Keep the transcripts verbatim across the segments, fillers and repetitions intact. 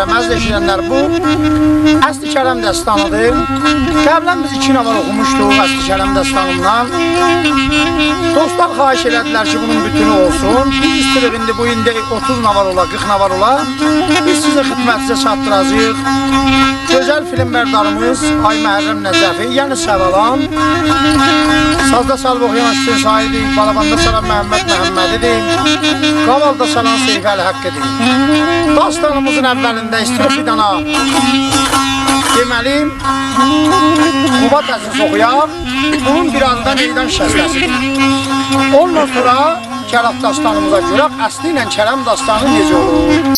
مز ائشیدنلر، بو اصلی کرم داستانی‌دیر. قبلاً بیز ایکی نوار اوخوموشدوق اصلی کرم داستانیندان. دوستلار خواهش ائله‌دیلر کی، بونون بوتونو اولسون. بیز ایستیریک ایندی بو ایندی اوتوز نوار اولا، قیرخ نوار اولا. بیز سیزین خدمتینیزه چاتدیراجاغیق. گؤزل فیلمبرداریمیز آقای محرم نجفی، یعنی سبلان. سازدا چالیب اوخویان حسین سعیدی، بالاباندا چالان محمد محمدی‌دیر. قاوالدا چالان سیف علی حقی‌دیر. داستانیمیزین اولینده ایستیریک بیر دانا دئمه‌لی، قوباد عزیز اوخویاق. بونون بیر آدی دا میدان شسته‌سی‌دیر. اوندان سونرا گلک داستانیمیزا گؤرک، اصلی ایله کرم داستانی نئجه اولور.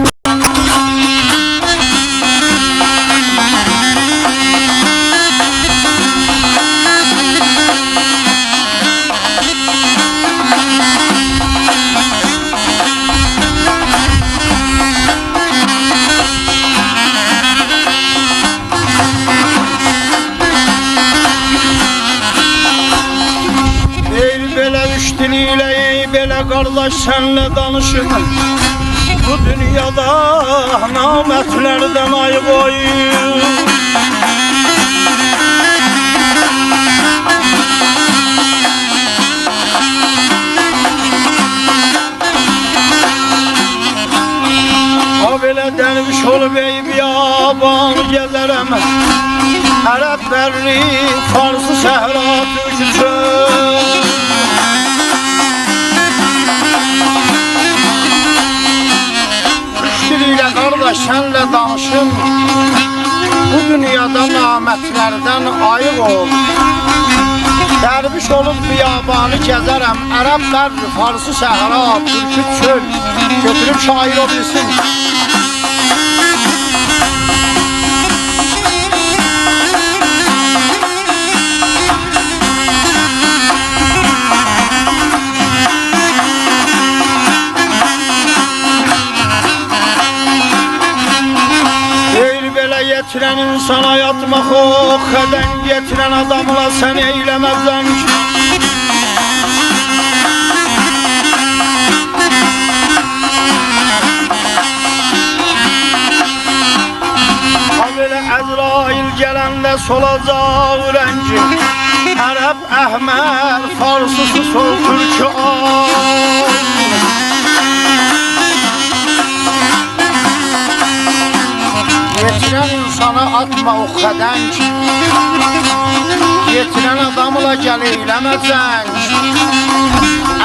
ای بئله اوچ دیل ایله، ای بئله قارداش سنله دانیشیم. بو دونیادا نامردلردن آییق اولوم. ها بئله درویش اولوب ای بیابان گزرم، عرب بری، فارسی صحرا، تورکی چؤل. اوچ دیل ایله قارداش سنله دانیشیم، بو دونیادا نامردلردن آییق اول. درویش اولوب بیابانی گزرم، عرب بری، فارسی صحرا، تورکی چؤل. گؤتوروب شاعیر او بیلسین. دئییر بئله یئتیرن انسانا یاتماق او خدنگ، یئتیرن آداملا سن ائیله‌مه زنگ. ها بئله عزرائیل گلنده سولاجاق رنگی، عرب احمر، فارسی‌سی سور، تورکو آل. یئتیرن انسانا آتما او خدنگ، یئتیرن آداملا گل ائیله‌مه جنگ.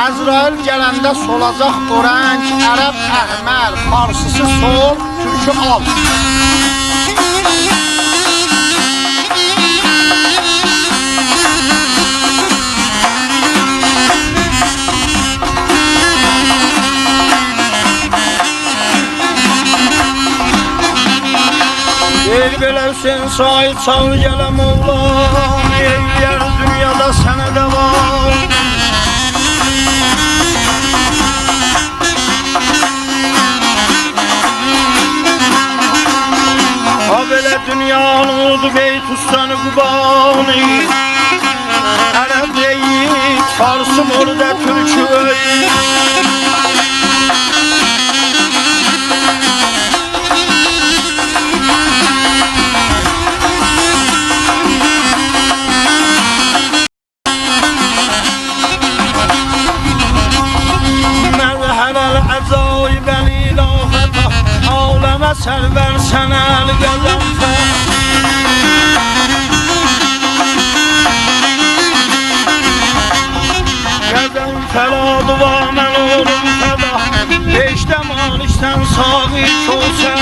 عزرائیل گلنده سولاجاق او رنگ، عرب احمر، فارسی‌سی سور، تورکو آل. دئییر بئله حسین سعید، چاغیر گلم اوغلان، ائیله‌یر دونیادا سنه دوا. ها بئله دونیا اولدو بیت‌الصحن قربانی، عرب دئییل، فارسی مرده، تورکو اؤیویل. مظهر العجایب الاله، عالمه سرور سنه القضا. قضا فلا دوا من اولوم فدا، بهشته مالکسن ساقی کوثر.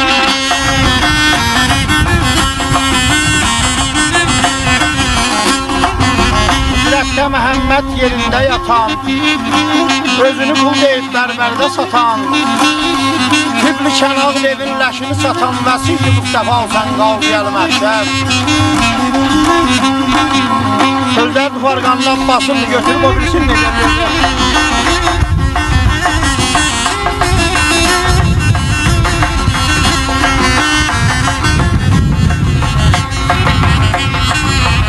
حضرت محمد یئرینده یاتان، اؤزونو قول دئییب بربرده ساتان، طفل چناق دئوین لشینی ساتان، وصیت مصطفی سن قاضی المحشر. سؤزلر بو فرقاندا عباسین، گؤتوروب او بیریسینی نئجه دئیه‌جک.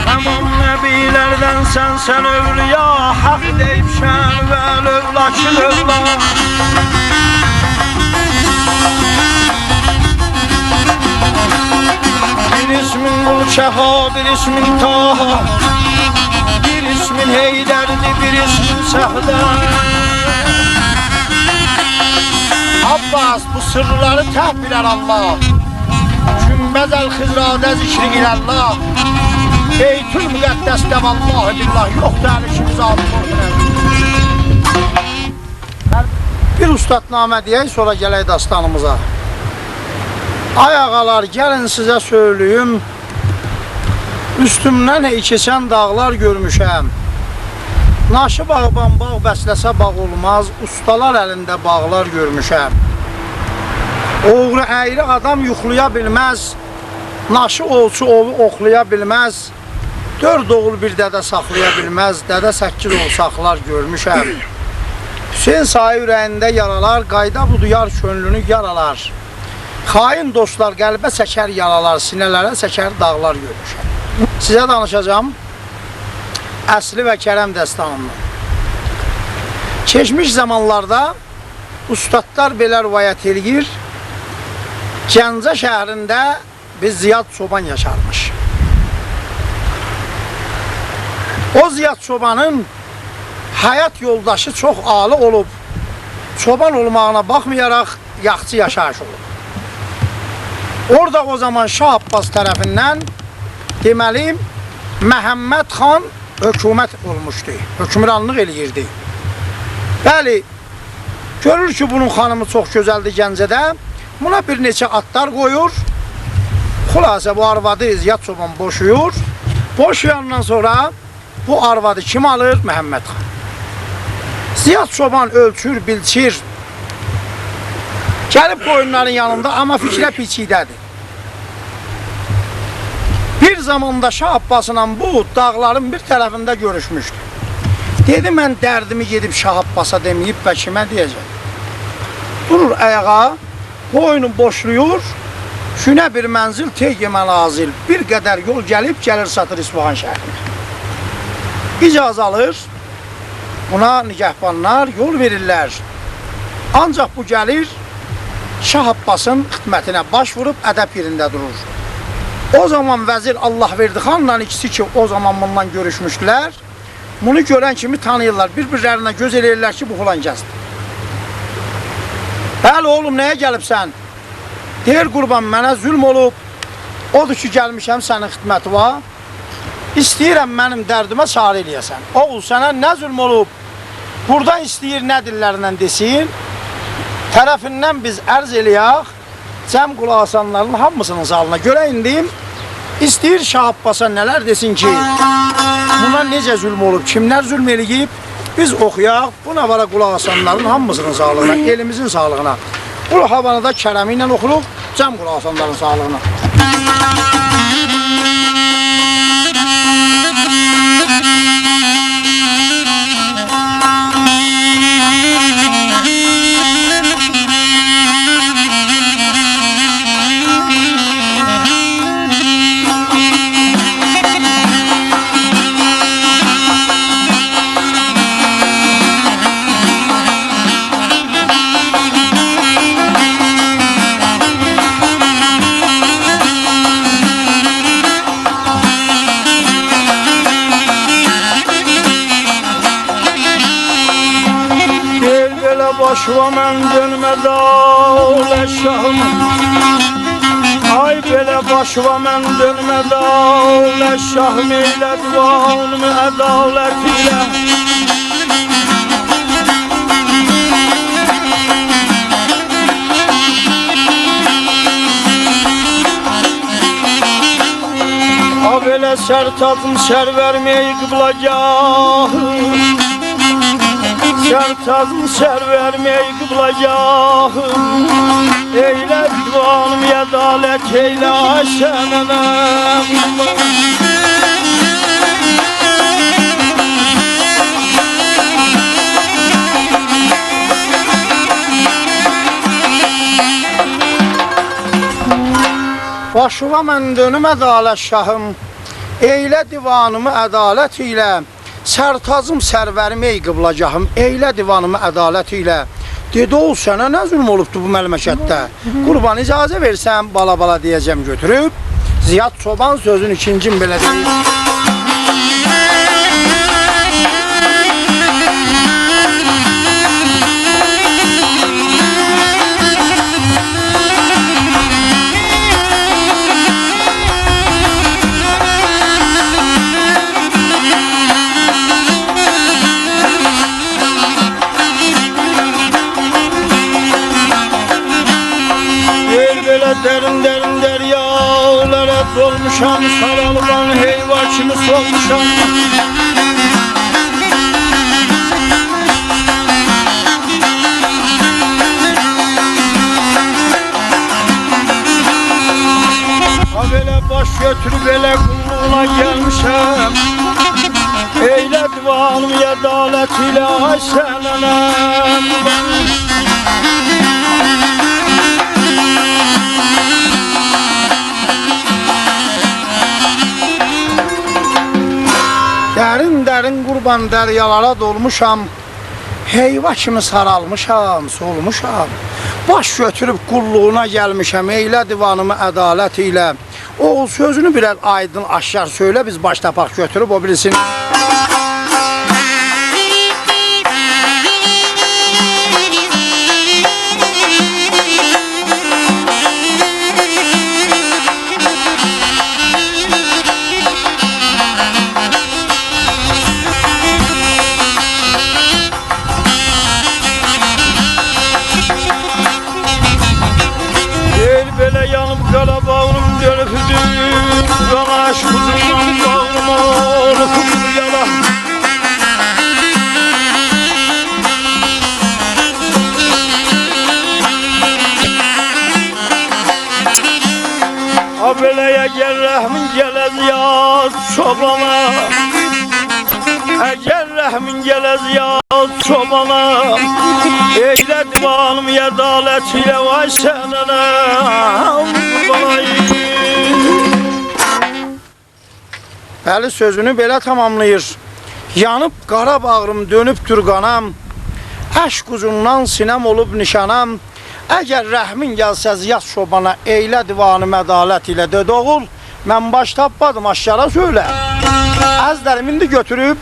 تمام نبی‌لردن سنسن اولیا، حق دئییبسن و لولاکی لولا. شهاب، بیر اسمین طه، بیر اسمین حیدردی، بیر اسمین سهدر. عباس، بو سرلری تک بیلر الله. گونبذ الخضرادا ذکر ایله الله. بیت‌المقدسده والله بالله یوخدور علی کیمی ذاتی قربونم. بیر اوستادنامه دئیک، سونرا گلک داستانیمیزا. آی آغالار، گلین سیزه سؤیله‌ییم، اوستومدن هئی کئچن داغلار گؤرموشم. ناشی باغبان باغ بسله‌سه باغ اولماز، اوستالار الینده باغلار گؤرموشم. اوغرو اَیری آدام یوخلایا بیلمز، ناشی اووچو اووو اوخلایا بیلمز. دؤرد اوغول بیر دده ساخلایا بیلمز، دده سککیز اوغول ساخلار گؤرموشم. حسین سایی اوره‌یینده یارالار، قایدا بو دیار کؤنلونو یارالار. خائن دوستلار قلبه چکر یارالار، سینه‌لره چکر داغلار گؤرموشم. سیزه دانیشاجاغام اصلی و کرم دستانیندان. کئچمیش زامانلاردا اوستادلار بئله روایت ائله‌ییر، گنجه شهرینده بیر زیاد چوبان یاشارمیش. او زیاد چوبانین حیات یولداشی چوخ عالی اولوب. چوبان اولماغینا باخمایاراق یاخچی یاشاییش اولوب. اورادا او زامان شاه عباس طرفیندن، دئمه‌لی، محمد خان حکومت اولموشدو، حکمرانلیق ائله‌ییردی. بلی، گؤرور کی، بونون خانیمی چوخ گؤزلدیر گنجه‌ده، بونا بیر نئچه آتلار قویور. خلاصه، بو آروادی زیاد چوبان بوشویور. بوشویاندان سونرا بو آروادی کیم آلیر؟ محمد خان. زیاد چوبان اؤلچور، بیلچیر. گلیب قویونلارین یانیندا، آمما فیکره پیچیده‌دیر. بیر زاماندا شاه عباسلا بو داغلارین بیر طرفینده گؤروشموشدو. دئدی: «من دردیمی گئدیب شاه عباسا دئمه‌ییب، به کیمه دئیه‌جم؟» دورور آیاغا، قویونو بوشلویور، گونه بیر منزل، طی منازل، بیر قدر یول گلیب، گلیر چاتیر اصفهان شهرینه. اجازه آلیر، بونا نگهبانلار یول وئریرلر. آنجاق بو گلیر، شاه عباسین خدمتینه باش ووروب ادب یئرینده دورور. او زامان وزیر الله‌وئردی خانلا ایکیسی کی، او زامان بونونان گؤروشموشدولر، بونو گؤرن کیمی تانیییرلار، بیر-بیرلرینه گؤز ائله‌ییرلر کی، بو فلان کسدیر. «بلی، اوغلوم، نه‌یه گلیبسن؟» دئییر: «قوربان، منه ظلم اولوب. اودور کی، گلمیشم سنین خدمتینه. ایسته‌ییرم منیم دردیمه چاره ائله‌یه‌سن.» «اوغول، سنه نه ظلم اولوب؟» بورادا ایسته‌ییر نه دیللرله دئسین، طرفیندن بیز عرض ائله‌یک جمع قولاق آسانلارین هامیسینین ساغلیغینا. گؤرک ایندی ایسته‌ییر شاه عباسا نه‌لر دئسین کی، بونا نئجه ظلم اولوب، کیملر ظلم ائله‌ییب، بیز اوخویاق. بو ناوارا قولاق آسانلارین هامیسینین ساغلیغینا، ائلیمیزین ساغلیغینا. بو هاوانی دا کرمی ایله اوخوروق، جمع قولاق آسانلارین ساغلیغینا. دئییر: «بئله باشیوا من دؤنمه دولت شاهیم. آی، بئله باشیوا من دؤنمه دولت شاهیم، ائیله دیوانیمی عدالت ایله. آ، بئله سر تاجیم، سروریم، ای قبله‌گاهیم. سر تاجیم، سروریم، ای قبله‌گاهیم، ائیله دیوانیمی عدالت، ائیله، آی، سننه قوربان. باشیوا من دؤنوم عدالت شاهیم، ائیله دیوانیمی عدالت ایله. سر تاجیم، سروریم، ای قبله‌گاهیم، ائیله دیوانیمی عدالت ایله.» دئدی: «اوغول، سنه نه ظلم اولوبدو بو مملکتده؟ قوربان، اجازه وئرسن، بالا-بالا دئیه‌جم گؤتوروب.» زیاد چوبان سؤزون ایکینجین بئله دئییر. دئییر بئله درین درین دریالارا دولموشام، سارالیبان هئیوا کیمی سولموشام. ها بئله باش گؤتوروب ائله قوللوغونا گلمیشم، ائیله دیوانیمی عدالت ایله، آی سننم. درین درین قوربان دریالارا دولموشام، هئیوا کیمی سارالمیشام، سولموشام. باش گؤتوروب قوللوغونا گلمیشم، ائیله دیوانیمی عدالت ایله. اوغول، سؤزونو بیر آز آیدین، آشکار سؤیله، بیز باش تاپاق گؤتوروب، او بیریسینی. دئییر بئله یانیب قارا باغریم، دؤنوب دورام، عشق اوزوندن باغریم اولوب یارا. آ بئله اگر رحمین گله زیاد چوبانا، اگر رحمین گله زیاد چوبانا، ائیله دیوانیمی عدالت ایله، وای سننم، وای. بلی، سؤزونو بئله تماملاییر. یانیب قارا باغریم، دؤنوبدور قانا، عشق اوزوندان سینه‌م اولوب نیشانا. اگر رحمین گلسه زیاد چوبانا، ائیله دیوانیمی عدالت ایله، دئدی اوغول. من باش تاپمادیم، آشکارا سؤیله. عزیزلریم، ایندی گؤتوروب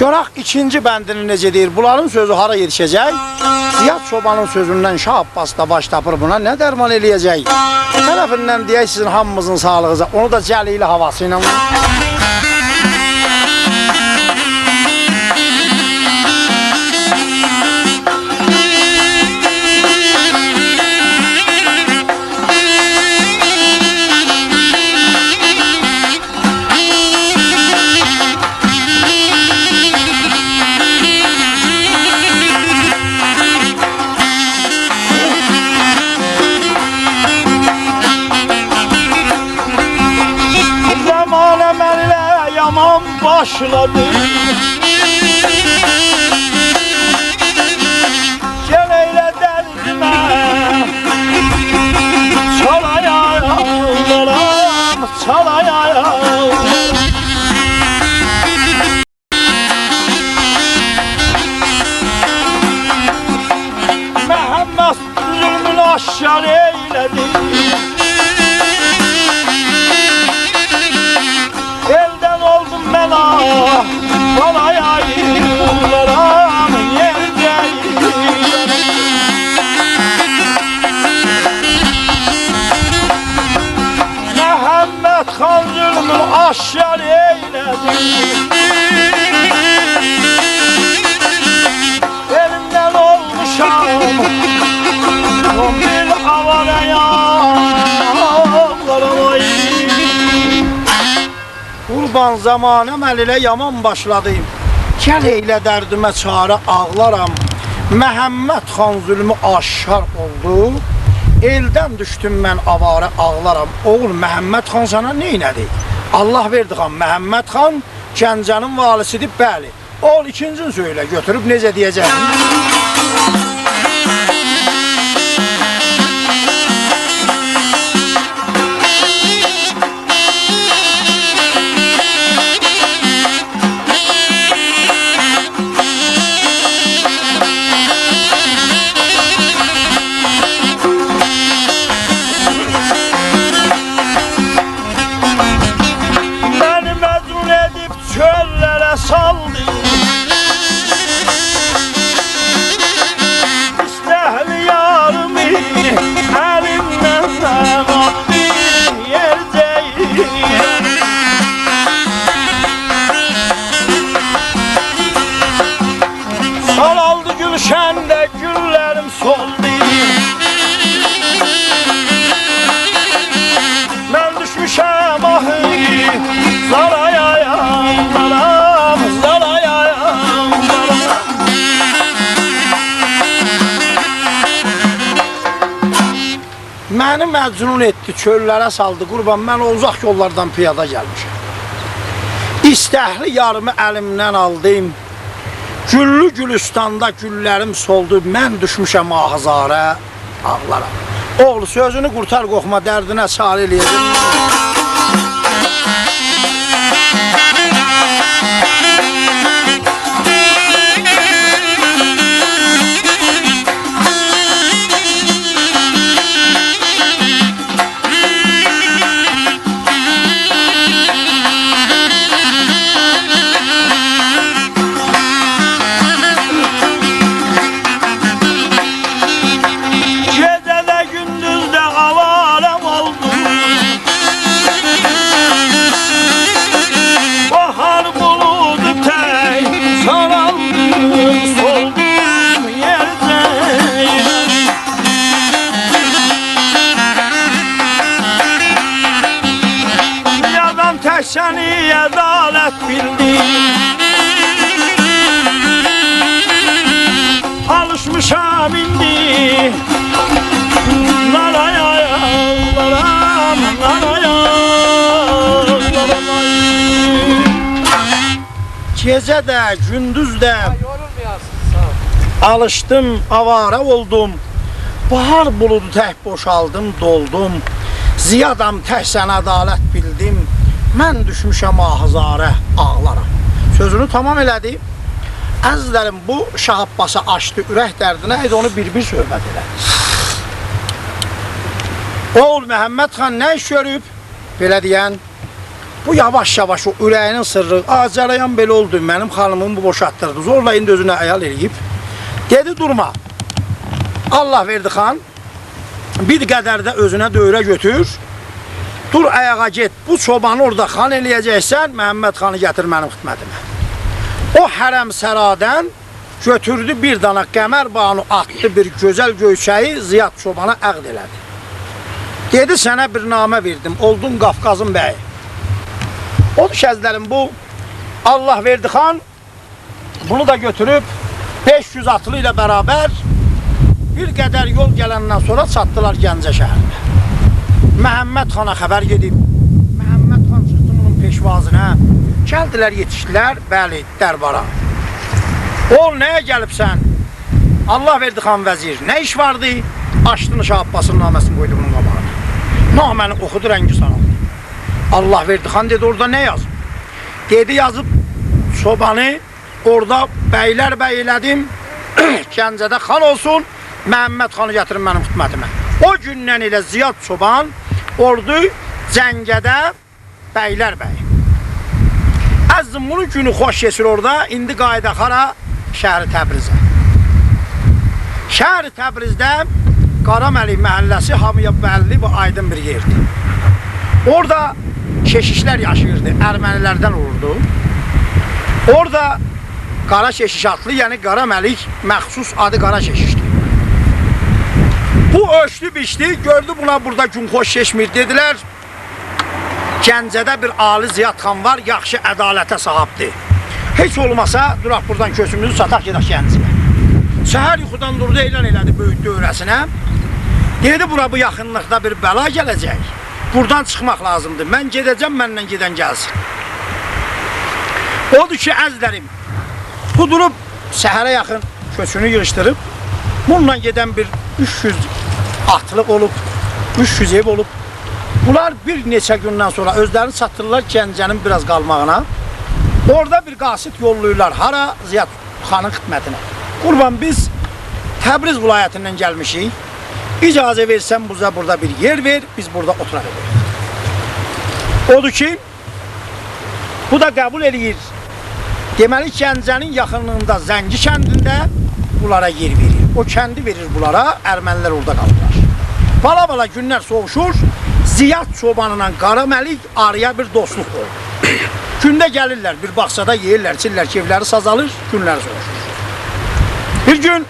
گؤرک ایکینجی بندینی نئجه دئییر. بونلارین سؤزو هارا یئتیشه‌جک؟ زیاد چوبانین سؤزوندن شاه عباس دا باش تاپیر، بونا نه درمان ائله‌یه‌جک؟ طرفیندن دئیک سیزین هامینیزین ساغلیغینیزا، اونو دا جلیلی هاواسی ایله. زمانه منله یامان باشلادی. گل ائیله دردیمه چالای آغلارام، چالای آغلارام. محمد ظلمونو آشکار ائیله‌دی. ائلدن اولدوم من، آه، بالای آییلارام، یئر دئییل. محمد خان ظلمونو آشکار ائیله‌دی. ائلیندن اولموشام بیر آواره‌یه، آغلارام، آی. قوربان، زمانه منله یامان باشلادی. گل ائیله دردیمه چاره، آغلارام. محمد خان ظلمو آشکار اولدو. ائلدن دوشدوم من آواره، آغلارام. اوغول، محمد خان سنه نئینه‌دی؟ الله وئردی خان، محمد خان گنجه‌نین والیسیدیر، بلی. اوغول، ایکینجین سؤیله گؤتوروب نئجه دئیه‌جک؟ مجنون ائتدی، چؤللره سالدی، قوربان، من او اوزاق یوللاردان پیادا گلمیشم. ایستکلی یاریمی الیمدن آلدیم. گوللو گولوستاندا گوللریم سولدو، من دوشموشم آه-زاره، آغلارام. اوغلو، سؤزونو قورتار، قورخما، دردینه چاره ائله‌یه‌جم. گئجه ده گوندوز ده آواره‌م اولدوم. باهار بولودو تک سارالدیم، سولدوم یئرده. دونیادان تک سنی عدالت بیلدیم. آلیشمیشام ایندی نارایا یاللارام، نارایا یاللارام. گئجه ده، گوندوز ده، ها، یورولمایاسینیز، ساغ اول، آلیشدیم، آواره اولدوم. باهار بولودو تک بوشالدیم، دولدوم. زیادام، تک سن عدالت بیلدیم. من دوشموشم آه-زاره، آغلارام. سؤزونو تمام ائله‌دی. عزیزلریم، بو شاه عباسی آچدی اورک دردینه، ایدی اونو بیر-بیر صحبت ائله‌دی. اوغول محمد خان نه ایش گؤروب؟ بئله دئین، بو یاواش-یاواش او اوره‌یینین سیرّی، «آ، جریان بئله اولدو، منیم خانیمیمی بوشالتدیردی، زورلا ایندی اؤزونه عیال ائله‌ییب.» دئدی: «دورما، الله‌وئردی خان، بیر قدر ده اؤزونه دؤوره گؤتور. دور آیاغا گئت، بو چوبانی اورادا خان ائله‌یه‌جکسن، محمد خانی گتیر منیم خدمتیمه.» او حرمسرادان گؤتوردو بیر دانا قمر بانو، آتدی بیر گؤزل گؤیچه‌یی، زیاد چوبانا عقد ائله‌دی. دئدی: «سنه بیر نامه وئردیم، اولدون قافقازین بیی.» اودور کی، عزیزلریم، بو الله‌وئردی خان بونو دا گؤتوروب بئش یوز آتلی ایله برابر بیر قدر یول گلندن سونرا چاتدیلار گنجه شهرینه. محمد خانا خبر گئدیب. محمد خان چیخدی بونون پیشوازینه. گلدیلر، یئتیشدیلر، بلی، دربارا. «اوغول، نه‌یه گلیبسن، الله‌وئردی خان وزیر؟ نه ایش واردی؟» آچدی شاه عباسین نامه‌سینی، قویدو بونون قاباغینا. نامه‌نی اوخودو، رنگی سارالدی. الله‌وئردی خان دئدی: «اورادا نه یازیب؟» دئدی: «یازیب، چوبانی اورادا بیلر بی ائله‌دیم، گنجه‌ده خان اولسون، محمد خانی گتیرین منیم خدمتیمه.» او گوندن ائله زیاد چوبان اولدو گنجه‌ده بیلر بی. عزیزیم، بونون گونو خوش کئچیر اورادا. ایندی قاییداق هارا؟ شهر تبریزه. شهر تبریزده قاراملیک محله‌سی هامییا بللی و آیدین بیر یئردیر. اورادا کشیشلر یاشاییردی، ارمنی‌لردن اولوردو. اورادا قارا کشیش آدلی، یعنی قاراملیک مخصوص آدی قارا کشیشدیر. بو اؤچدو، بیچدی، گؤردو بونا بورادا گون خوش کئچمیر. دئدیلر: «گنجه‌ده بیر عالی زیاد خان وار، یاخشی عدالته صاحیبدیر. هئچ اولماسا دوراق بورادان کؤچوموزو ساتاق، گئدک گنجه‌یه.» سحر یوخودان دوردو، اعلان ائله‌دی بؤیوک دؤوره‌سینه. دئدی: «بورا، بو یاخینلیقدا بیر بلا گله‌جک. بورادان چیخماق لازیمدیر. من گئده‌جم، منن گئدن گلسین.» اودور کی، عزیزلریم، بو دوروب سحره یاخین کؤچونو ییغیشدیریب، بونونلا گئدن بیر اوچ یوز آتلی اولوب، اوچ یوز ائو اولوب. بونلار بیر نئچه گوندن سونرا اؤزلرینی چاتدیرلار گنجه‌نین بیر آز قالماغینا. اورادا بیر قاصد یوللاییرلار. هارا؟ زیاد خانین خدمتینه. «قوربان، بیز تبریز ولایتیندن گلمیشیک. اجازه وئرسن، بیزه بورادا بیر یئر وئر، بیز بورادا اوتوراق.» اودور کی، بو دا قبول ائله‌ییر. دئمه‌لی، گنجه‌نین یاخینلیغیندا زنگی کندینده بونلارا یئر وئریر. او کندی وئریر بونلارا، ارمنی‌لر اورادا قالیرلار. بالا-بالا گونلر سوووشور، زیاد چوبانلا قاراملیک آرایا بیر دوستلوق قویور. گونده گلیرلر، بیر باغچادا یئییرلر، ایچیرلر، کئفلری سازالیر، گونلری سوووشور. بیر گون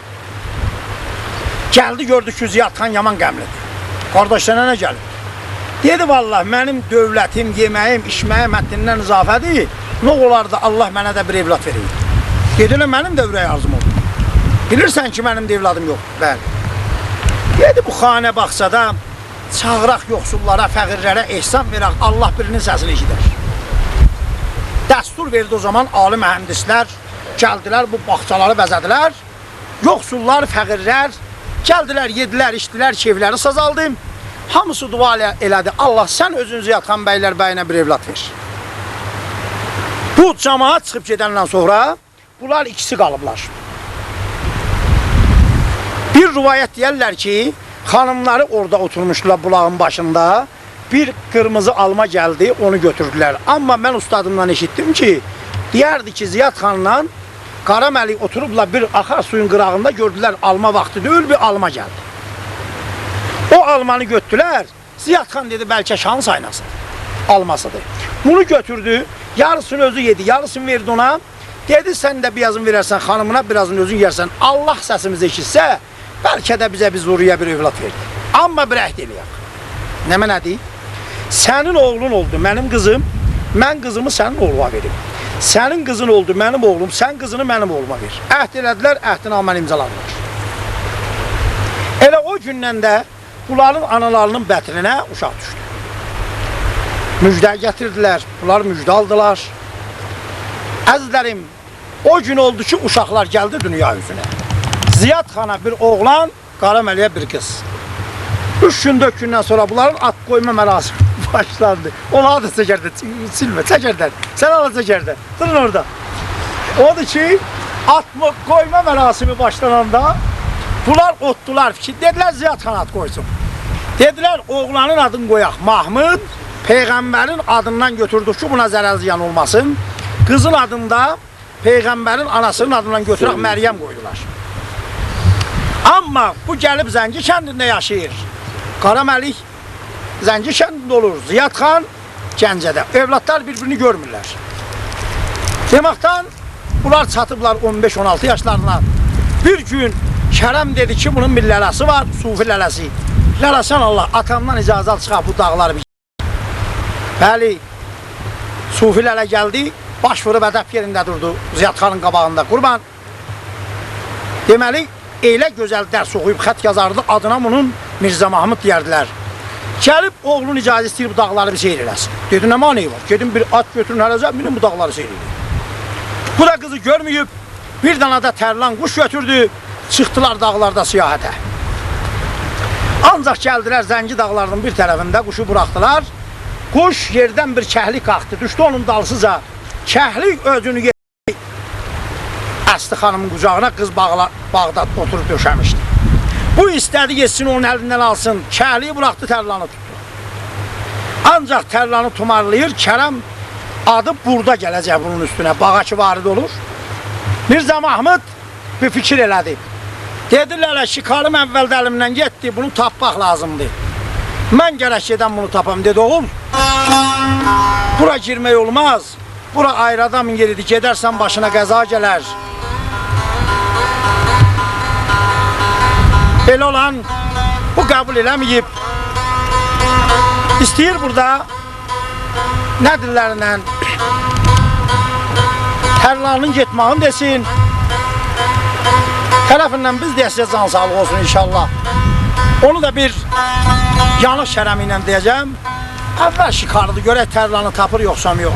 گلدی، گؤردو کی، زیاد خان یامان غملی‌دیر. «قارداش، سنه نه گلیب؟» دئدی: «والله، منیم دؤولتیم، یئمه‌ییم، ایچمه‌ییم حدیندن اضافه‌دیر. نه اولاردی، الله منه ده بیر اولاد وئره‌یدی.» دئدی: «ائله منیم ده اورک آرزوم اودور. بیلیرسن کی، منیم ده اولادیم یوخدور.» «بلی.» دئدی: «بو خانه باغچادا چاغیراق یوخسوللارا، فقیرلره احسان وئرک، الله بیرینین سسینی ائشیدر. دستور وئردی او زامان عالی مهندسلر گلدیلر، بو باغچالاری بزه‌دیلر. یوخسوللار، فقیرلر گلدیلر، یئدیلر، ایچدیلر، کئفلری سازالدی. هامیسی دعا ائله-، ائله‌دی: «الله، سن اؤزون زیاد خان بیلر بیینه بیر اولاد وئر.» بو جماعت چیخیب گئدندن سونرا بونلار ایکیسی قالیبلار. بیر روایت دئیرلر کی، خانیملاری اورادا اوتورموشدولار بولاغین باشیندا. بیر قیرمیزی آلما گلدی، اونو گؤتوردولر. آمما من اوستادیمدان ائشیتدیم کی، دئیردی کی، زیاد خانلا قارا ملیک اوتوروبلار بیر آخار سویون قیراغیندا، گؤردولر آلما واختی دئییل، بیر آلما گلدی. او آلمانی گؤتوردولر. زیاد خان دئدی: «بلکه شانس آیناسی، آلماسیدیر.» بونو گؤتوردو، یاریسینی اؤزو یئدی، یاریسینی وئردی اونا. دئدی: «سن ده بیر آزین وئررسن خانیمینا، بیر آزین اؤزون یئیرسن. الله سسیمیزی ائشیتسه، بلکه ده بیزه بیر ذریه، بیر اولاد وئریر. آمما بیر عهد ائله‌یک.» «نمنه‌دیر؟» «سنین اوغلون اولدو منیم قیزیم، من قیزیمی سنین اوغلونا وئریم. سنین قیزین اولدو منیم اوغلوم، سن قیزینی منیم اوغلوما وئر.» عهد ائله‌دیلر، عهدنامه‌نی امضالادیلار. ائله او گوندن ده بونلارین آنالاری‌نین بطنینه اوشاق دوشدو. مژده گتیردیلر، بونلار مژده آلدیلار. عزیزلریم، او گون اولدو کی، اوشاقلار گلدی دونیا اوزونه. زیاد خانا بیر اوغلان، قارا ملیگه بیر قیز. اوچ گون، دؤرد گوندن سونرا بونلارین آد قویما مراسیمی باشلاندی. اونلاری دا چکردن، سیلمه، چکردن. سن آلا چکردن. دورون اورادا. اودور کی، آد قویما مراسیمی باشلاناندا بونلار اوتدولار، فیکیر، دئدیلر: «زیاد خان آد قویسون.» دئدیلر: «اوغلانین آدینی قویاق محمود، پیغمبرین آدیندان گؤتوردوک کی، بونا ضرر زیان اولماسین. قیزین آدینی دا پیغمبرین آناسی‌نین آدیندان گؤتورک، مریم» قویدولار. آمما بو گلیب زنگی کندینده یاشاییر. قارا ملیک زنگی کندینده اولور، زیاد خان گنجه‌ده. اولادلار بیر-بیرینی گؤرمورلر. دئمکدن، بونلار چاتیبلار اون بئش، اون آلتی یاشلارینا. بیر گون کرم دئدی کی، بونون بیر لله‌سی وار، صوفی لله‌سی. «لله، سن آللاه، آتامدان اجازه آل، چیخاق بو داغلاری بیر.» بلی، صوفی لله گلدی، باش ووروب ادب یئرینده دوردو زیاد خانین قاباغیندا. قوربان، دئمه‌لی، ائله گؤزل درس اوخویوب خط یازاردی، آدینا بونون میرزه محمود دئیردیلر. گلیب اوغلون اجازه ایسته‌ییر بو داغلاری بیر سیر ائله‌سین. دئدی: «نه مانعی وار؟ گئدین بیر آت گؤتورون هله‌جه، مینین بو داغلاری سیر ائله‌یین.» بو دا قیزی گؤرمه‌ییب، بیر دنه ده ترلان قوش گؤتوردو، چیخدیلار داغلاردا سیاحته. آنجاق گلدیلر زنگی داغلارینین بیر طرفینده قوشو بوراخدیلار. قوش یئردن بیر کهلیک قالخدی، دوشدو اونون دالیسیجا. کهلیک اؤزونو یئتیردی اصلی خانیمین قوجاغینا، قیز باغلا-، باغدا اوتوروب دؤشه‌میشدی. بو ایسته‌دی یئتسین، اونون الیندن آلسین. کهلیگی بوراخدی، ترلانی توتدو. آنجاق ترلانی تومارلاییر، کرم آدی بورادا گله‌جک بونون اوستونه، باغا کی وارد اولور. میرزه محمود بیر فیکیر ائله‌دی. دئدی: «لله، شکاریم اوّلده الیمدن گئتدی، بونو تاپماق لازیمدیر. من گرک گئدم بونو تاپام.» دئدی: «اوغول، بورا گیرمک اولماز. بورا آیری آدامین یئریدیر، گئدرسن باشینا قضا گلر.» بئله اولان بو قبول ائله‌مه‌ییب. ایسته‌ییر بورادا نه دیللرله ترلانین گئتمه‌یینی دئسین. طرفیندن بیز دئیک سیزه جان ساغلیغی اولسون ان‌شاءالله. اونو دا بیر یانیق کرمی ایله دئیه‌جم. اول شکاریدیر، گؤرک ترلانی تاپیر یوخسا یوخ.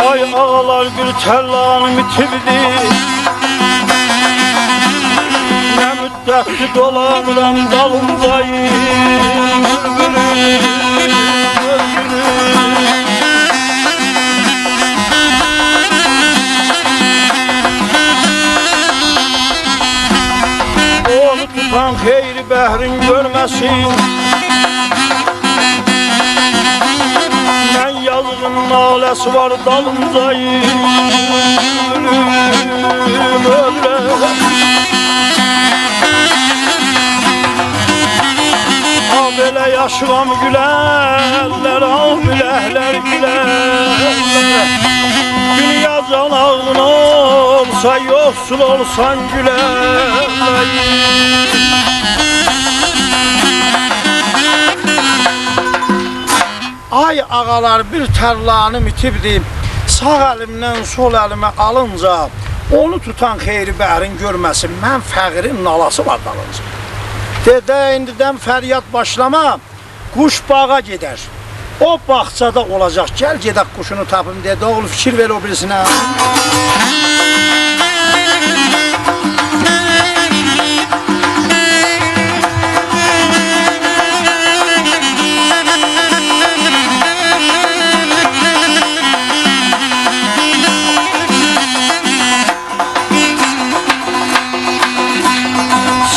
آی آغالار، بیر ترلانیم ایتیبدی. نه مد- دردی دولانیرام دالینجاییم، بولبولوم، بولبولوم. اونو توتان خیر بحرین گؤرمه‌سین. من یازیغین ناله‌سی وار دالینجاییم، اؤلورم، اؤلورم. آ بئله یاشیغام گولرلر، آ بیلکلر گولرلر. دونیا جاناغین اولسا، یوخ سول اولسان گولرلر. آی آغالار، بیر ترلانیم ایتیبدی. ساغ الیمدن سول الیمه آلینجا، اونو توتان خیر بحرین گؤرمه‌سین، من فقیرین ناله‌سی وار دالینجا. دئدی: «ایندیدن فریاد باشلاما، قوش باغا گئدر. او باغچادا اولاجاق. گل گئدک قوشونو تاپیم.» دئدی: «اوغول، فیکیر وئر او بیریسینه.»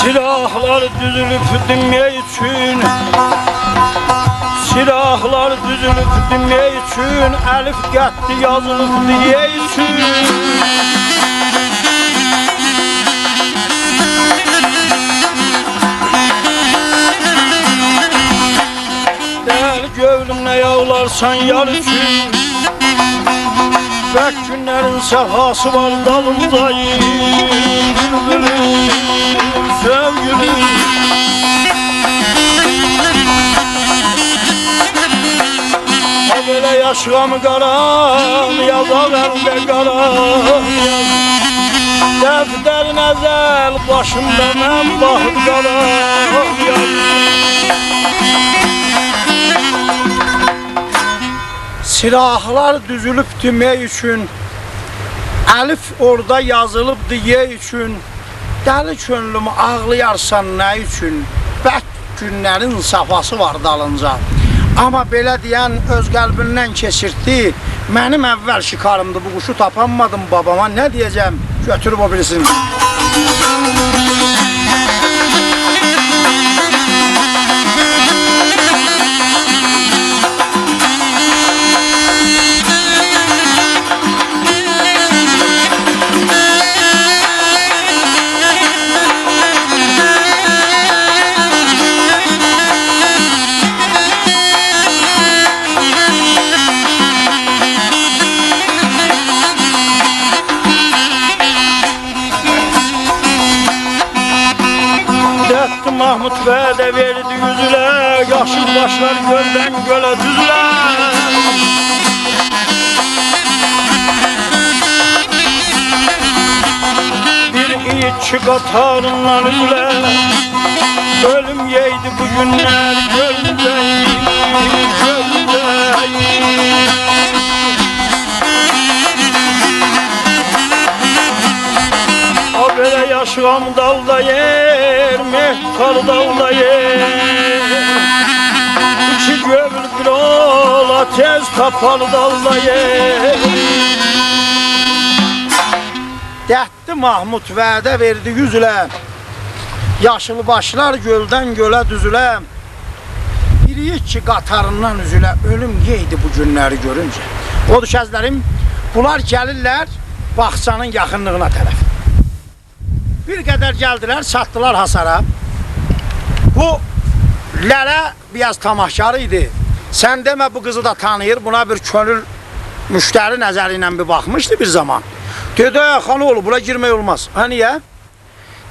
سلاحلار دوزولوب دینمک اوچون، سلاحلار دوزولوب دینمک اوچون، الف قطعی یازیلیب دئیک اوچون. دل گؤیلوم، نه آغلارسان یار اوچون؟ برک گونلرین صفاسی وار دالینجاییم، بولبولوم، سئوگیلیم. آ بئله یاشیغام قارا، یازاق الده قارا. دفترین ازل باشیندا من باخیب قالام. سلاحلار دوزولوب دینمک اوچون، الف اورادا یازیلیب دئیک اوچون. دلی کؤنلوم، آغلایارسان نه اوچون؟ برک گونلرین صفاسی وار دالینجا. آمما بئله دئین اؤز قلبیندن کئچیرتدی. منیم اول شکاریمدی، بو قوشو تاپانمادیم، باباما نه دئیه‌جم؟ گؤتوروب او بیریسینی. دردی محمود وعده وئردی یوز ایله، یاشیل باشلار گؤلدن گؤله دوزوله. بیر ایگید کی قاتاریندان اوزوله، اؤلوم یئیدی بو گونلر گؤلدن، گؤلدن. آ بئله یاشیغام دالدا یئر، مهتار دالدا یئر. ایکی گؤیول بیر اولا، تئز تاپار دالدا یئر. دردی محمود وعده وئردی یوز ایله، یاشیل باشلار گؤلدن گؤله دوزوله. بیر ایگید کی قاتاریندان اوزوله، اؤلوم یئیدی بو گونلری گؤرونجه. اودور کی، عزیزلریم، بونلار گلیرلر باغچانین یاخینلیغینا طرف. بیر قدر گلدیلر، چاتدیلار حصارا. بو لله بیر آز طمعکار ایدی. سن دئمه، بو قیزی دا تانیییر، بونا بیر کؤنول مشتری نظری ایله بیر باخمیشدی بیر زامان. دئدی: «آی خان اوغلو، بورا گیرمک اولماز.» «هه، نییه؟»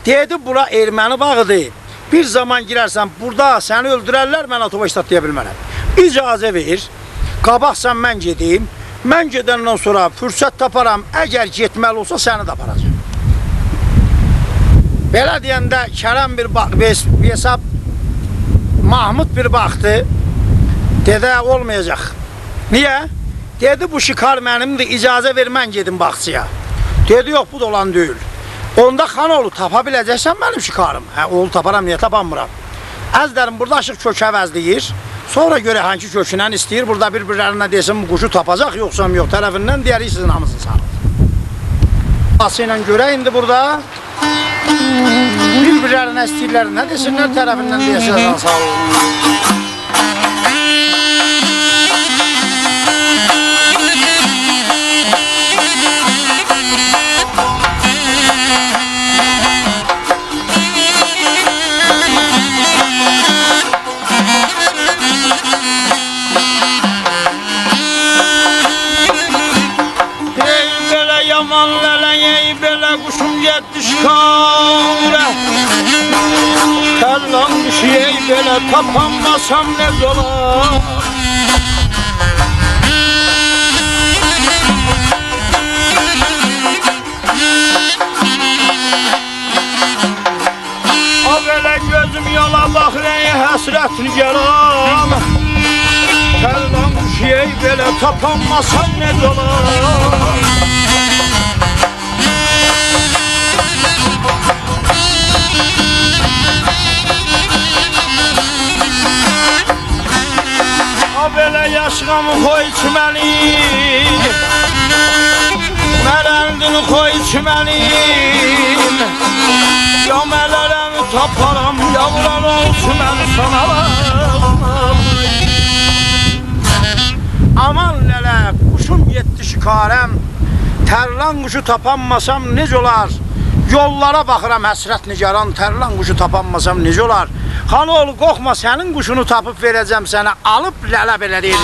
دئدی: «بورا ائرمنی باغیدیر. بیر زامان گیررسن، بورادا سنی اؤلدوررلر، من آتوبا ایشتاتلایا بیلمرم. اجازه وئر، قاباقجا من گئدیم. من گئدندن سونرا فرصت تاپارام، اگر گئتمه‌لی اولسا، سنی ده آپاراجاغام.» بئله دئینده کرم بیر باخ-، بیر حس-، بیر حساب، محمود بیر باخدی. دئدی: «اولمایاجاق.» «نییه؟» دئدی: «بو شکار منیمدیر، اجازه وئر، من گئدیم باغچایا.» دئدی: «یوخ، بو دا اولان دئییل. اوندا خان اوغلو تاپا بیله‌جکسن منیم شکاریمی؟ هه، اوغلو تاپارام، نییه تاپانمیرام؟ عزیزلریم، بورادا آشیق کؤک عوضله‌ییر. سونرا گؤره هانسی کؤکوندن ایسته‌ییر. بورادا بیر-بیرلرینه دئسین، بو قوشو تاپاجاق، یوخسا یوخ، طرفیندن دئیه‌ریک سیزین هامینیزین ساغلیغینا. آسی ایله گؤرک ایندی بورادا بیر-بیرلرینه ایسته‌ییرلر، نه دئسینلر، طرفیندن دئیه‌سیز ساغلیغینا. ای بئله یامان لله، ای بئله قوشوم گئتدی شکاره. ترلان قوشو ای بئله تاپانماسام نئجه اولار؟ آ بئله گؤزوم یولا باخیر، ای حسرت نگاران. ترلان قوشو ای بئله تاپانماسام نئجه اولار؟ آ بئله یاشیغامی قوی چیمنی، مرندینی قوی چیمنی. یا ملرمی تاپارام، یا ووران اول چیمنی سانارام. آمان لله، قوشوم گئتدی شکاره‌م، ترلان قوشو تاپانماسام نئجه اولار؟ یوللارا باخیرام حسرت نگاران، ترلان قوشو تاپانماسام نئجه اولار؟ خان اوغلو، قورخما، سنین قوشونو تاپیب وئره‌جم سنه، آلیب لله بئله دئییر.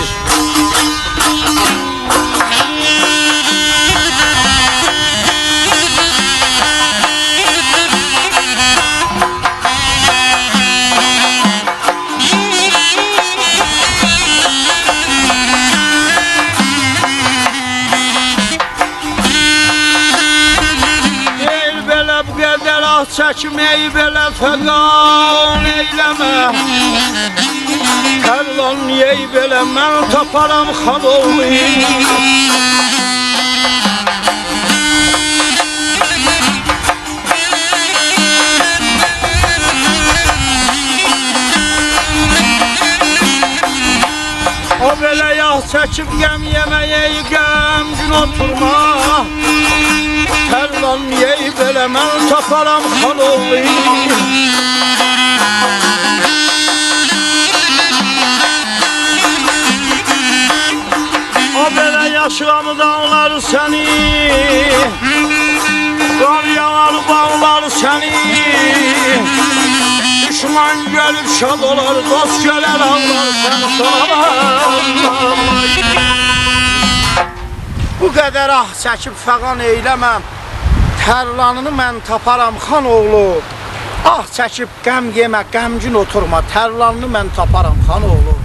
ای بئله بو قدر آه چکیم، ای بئله فغان ائیله‌مه. ترلان ای بئله من تاپارام خان اوغلو. او بئله یاغ چکیب غم یئمه، ای غمگین اوتورما. ترلان ای بئله من تاپارام خان اوغلو. او بئله یاشیغامی داغلار سنی، قار یاغار باغلار سنی. دوشمان گؤروب شاد اولار، دوست گؤرر آغلار سنی. بو قدر آه چکیب فغان ائیله‌مه، ترلانینی من تاپارام خان اوغلو. آه چکیب غم یئمه، غمگین اوتورما، ترلانینی من تاپارام خان اوغلو.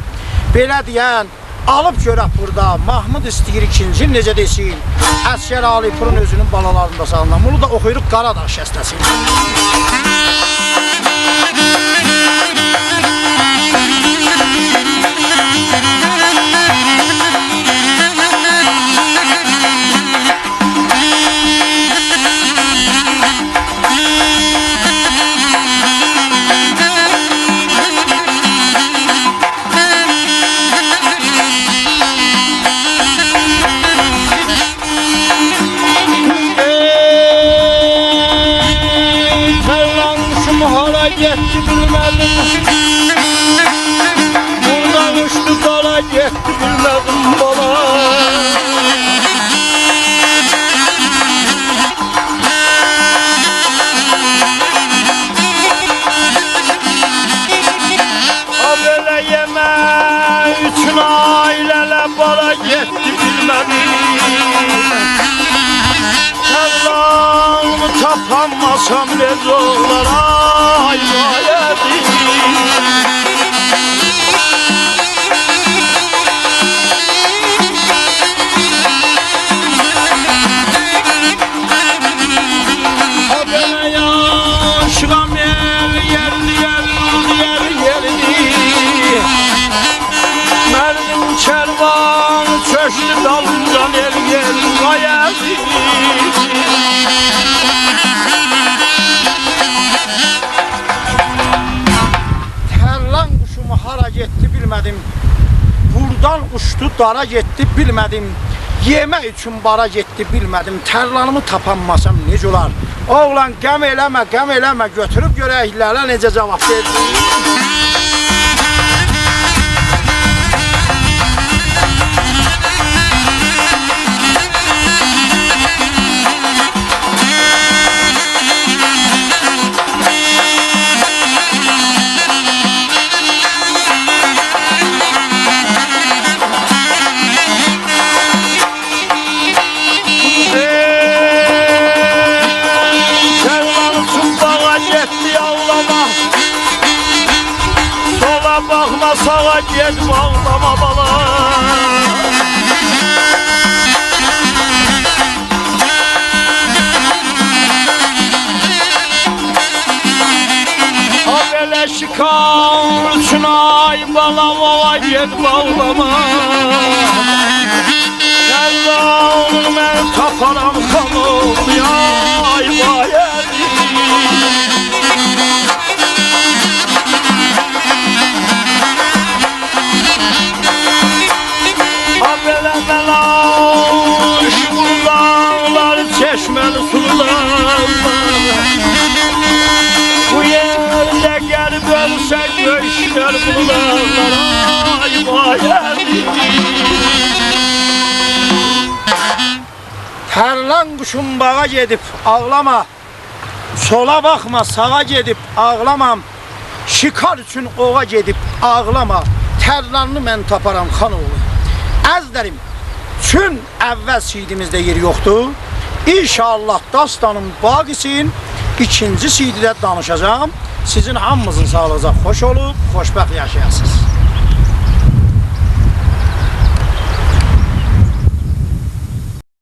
بئله دئین، آلیب گؤرک بورادا محمود ایسته‌ییر ایکینجی، نئجه دئسین؟ عسگر علی‌پورون اؤزونون بالالاریندا ساغلام. بونو دا اوخویوروق قاراداغ خسته‌سی. ای، ترلان قوشوم هارا گئتدی بیلمه‌دیم. بورادان اوچدو دالا گئتدی بیلمه‌دیم بالا. آ بئله یئمک اوچون آیله‌له بالا گئتدی بیلمه‌دیم. ترلانیمی تاپانماسام نئجه اولار، آی، آی، آی. آ بئله یاشیغام ائل یئردی، یئل یئردی، یئل یئردی. مردین کروانی چؤکدو دالینجان، ائل یئردی، وای عزیز. گئتدی بیلمه‌دیم. بوردان اوچدو دارا گئتدی بیلمه‌دیم. یئمک اوچون بارا گئتدی بیلمه‌دیم. ترلانیمی تاپانماسام نئجه اولار؟ اوغلان، غم ائله‌مه، غم ائله‌مه. گؤتوروب گؤرک لاله نئجه جاواب وئردی. ترلان اوچون باغا گئتدی آغلاما. سولا باخما، ساغا گئتمه، آغلاما بالا. آ، بئله شکار اوچون آی بالام، آی گئتمه، آغلاما. ترلانینی من تاپارام، خان اوغلو، آی وای علی. آ، بئله ملاش بولداغلار، چشمه‌لی سولداغلار. بو یئرده غریب اؤلسک، دؤیشلر بولداغلار. آی وای علی. ترلان قوشوم باغا گئدیب، آغلاما. سولا باخما، ساغا گئدیب، آغلاما. شکار اوچون اوغا گئدیب، آغلاما. ترلانینی من تاپارام، خان اوغلو. عزیزلریم، چون اول سی‌دیمیزده یئر یوخدور. ان‌شاءالله داستانین باقیسین ایکینجی سی‌دیده دانیشاجاغام. سیزین هامینیزین ساغلیغینیزا، خوش اولوب، خوشبخت یاشایاسینیز.